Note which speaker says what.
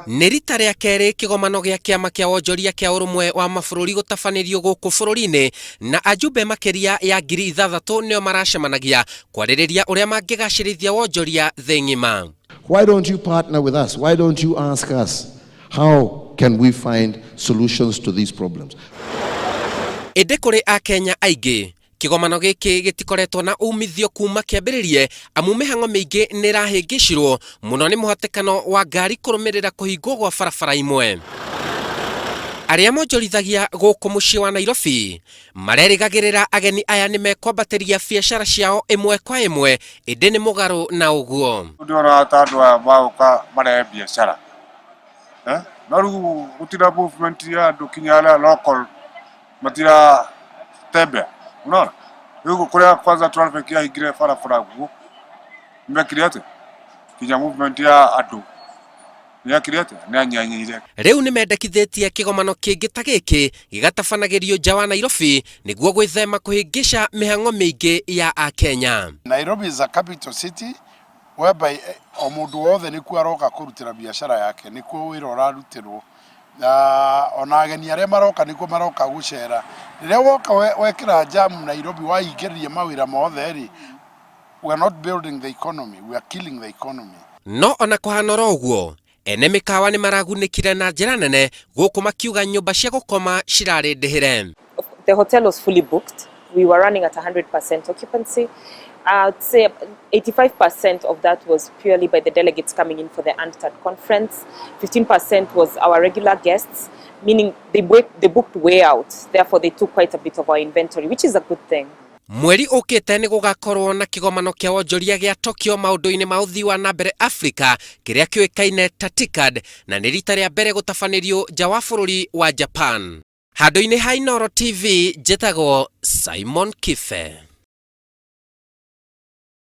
Speaker 1: Nĩ rita rĩa kerĩ kĩgomano gĩa kĩama kĩa wonjoria kĩa ũrũmwe wa mabũrũri gũtabanĩrio gũkũ bũrũri-inĩ na ajumbe makĩria ya 6,000 nĩo maracemanagia kwarĩrĩria ũrĩa mangĩgacĩrithia wonjoria thĩ ng'ima.
Speaker 2: Why don't you partner with us? Why don't you ask us how can we find solutions to these problems?
Speaker 1: Ĩndĩ kũrĩ Akenya aingĩ kĩgomano gĩkĩ gĩtikoretwo na umithio kuma kĩambĩrĩrie amu mĩhang'o mĩingĩ nĩ ĩrahĩngĩcirwo mũno nĩ mũhatĩkano wa ngari kũrũmĩrĩra kũhingwo gwa barabara imwe. Arĩa monjorithagia gũkũ mũciĩ wa Nairobi marerĩgagĩrĩra ageni aya nĩ mekwambatĩria biacara ciao ĩmwe kwa ĩmwe ĩndĩ nĩ mũgarũ na ũguo.
Speaker 3: Ndĩrona ta andũ aya magũka marehe biacara eh? No rĩu gũtirĩ movement ya andũ kinya arĩa local matira tembea, unaona rĩu kũrĩa kwanza traffic yahingire barabara guo nĩmekire atĩa kinya movement ya andũ nĩyekire atĩa nĩyanyihanyiihire.
Speaker 1: Rĩu nĩ mendekithĩtie kĩgomano kĩngĩ ta gĩkĩ gĩgatabanagĩrio nja wa Nairobi nĩguo gwĩthema kũhĩngĩca mĩhang'o mĩingĩ ya Akenya.
Speaker 4: Nairobi is a capital city whereby o mũndũ wothe nĩkuo aroka kũrutĩra biacara yake, nĩkuo wĩra ũrarutĩrwo na ona ageni arĩa maroka nĩkuo maroka gũcera. Rĩrĩa woka wekĩra jam Nairobi wahingĩrĩria mawĩra mothe rĩ, we are not building the economy, we are killing the economy.
Speaker 1: No ona kũhana oro ũguo ene mĩkawa nĩ maragunĩkire na njĩra nene gũkũ makiuga nyũmba cia gũkoma cirarĩ ndĩhĩre.
Speaker 5: The hotel was fully booked. We were running at 100% occupancy. I'd say 85% of that was purely by the delegates coming in for the UNCTAD conference. 15% was our regular guests, meaning they booked way out. Therefore, they took quite a bit of our inventory, which is a good thing.
Speaker 1: Mweri ũkĩte nĩ gũgakorwo na kĩgomano kĩa wonjoria gĩa Tokyo maũndũ-inĩ ma ũthii wa na mbere Africa kĩrĩa kĩũĩkaine ta TICAD na nĩ rita rĩa mbere gũtabanĩrio nja wa bũrũri wa Japan. Handũ-inĩ ha Inooro TV njĩtagwo Simon Kibe.